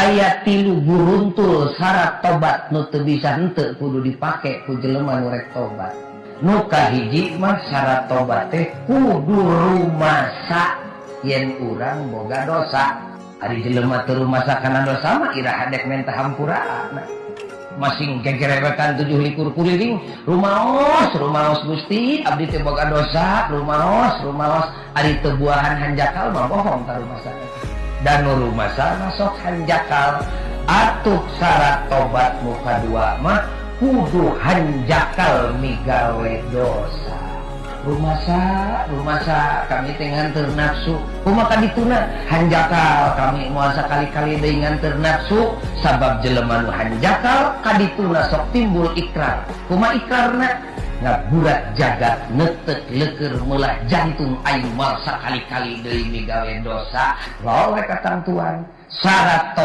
Aya tilu guruntul syarat tobat nu teu bisa henteu kudu dipake ku jelema nu rek tobat. Nu kahiji mah, syarat tobat teh kudu rumasa yen urang boga dosa. Ari jelema teu rumasa kana dosa mah, iraha dek menta hampurana? Masing gegerewekan 27 kuliling, "Rumaos, rumaos, Gusti, abdi teh boga dosa, rumaos, rumaos." Ari teu buahan hanjakal mah, bohong ka rumasa. Dan nu rumasa masuk hanjakal. Atuh syarat tobat nu kadua mah kudu hanjakal migawe dosa. Rumasa, rumasa kami teh nganteur nafsu. Kumaha kadituna? Hanjakal, kami moal sakali-kali deui nganteur nafsu. Sabab jelema nu hanjakal kadituna sok timbul ikrar. Kumaha ikrarna? Ngagurat jagat, netek leker, melah jantung, aing moal sakali-kali deui migawe dosa. Lowe katamtuan syarat.